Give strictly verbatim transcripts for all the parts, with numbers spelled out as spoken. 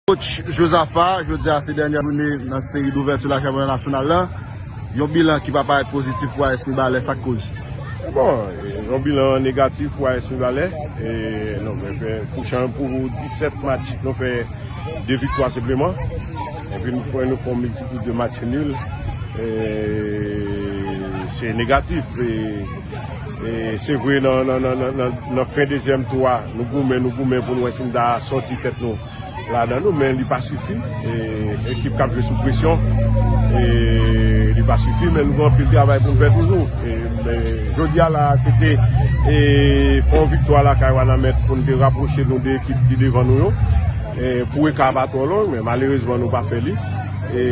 Coach Josaphat, jodi a se dènye jounen nan seri douvèti la chanpyona nasyonal la. Yon bilan ki pa parèt pozitif pou A S Mibalè, sa k koz? Bon, e, yon bilan negatif pou A S Mibalè. E, non, men, men, pou chan-, pou disèt match, nou fè de viktwa senpleman. Epi nou pran, nou fè yon miltitid de match nil. E, se negatif. E, e se vre, nan, nan, nan, nan, nan, nan fen dezyèm tou a, nou goumen, nou goumen pou nou wè si n ta sòti tèt nou ladan nou, men li pa sifi. E, ekip k ap jwe sou presyon, e, li pa sifi, men nou gen anpil travay pou n fè toujou. E, men, jodi a la, se te, e, fè yon viktwa lakay Wanament pou n te rapwoche nou de ekip ki devan nou yo. E, pou eka a pa twò long, men malerezman, nou pa fè li. E,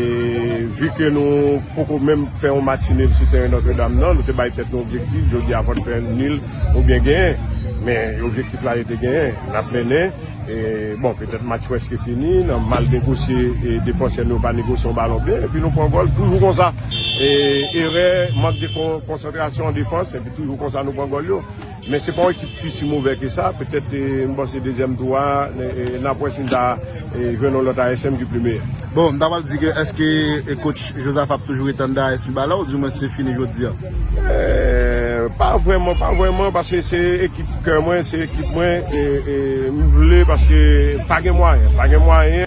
vi ke nou poko menm fè yon match nil sou teren Notre Dame nan, nou te bay tèt nou objektif, jodi a fò n fè nil oubyen genyen. Men objektif la, se te genyen. N ap mennen. E, bon, petèt match prèske fini, nan mal negosye, e defansè nou pa negosye yon balon byen, epi nou pran gòl, toujou konsa. E, erè, mank de kon-, konsantrasyon an defans, epi toujou konsa nou pran gòl yo. Men se pa yon ekip ki si movè ke sa, petèt, e, m panse dezyèm tou a, e, e, n ap wè si n ta, e, jwenn yon lòt A S M ki pli meyè. Bon, m ta pral di ke èske, e, coach Josaphat ap toujou ret anndan A S Mibalè, oudimwen se fini jodi a? E, pa vrèman, pa vrèman, paske se ekip kè mwen, se ekip mwen, e, e, m vle, paske pa gen mwayen, pa gen mwayen.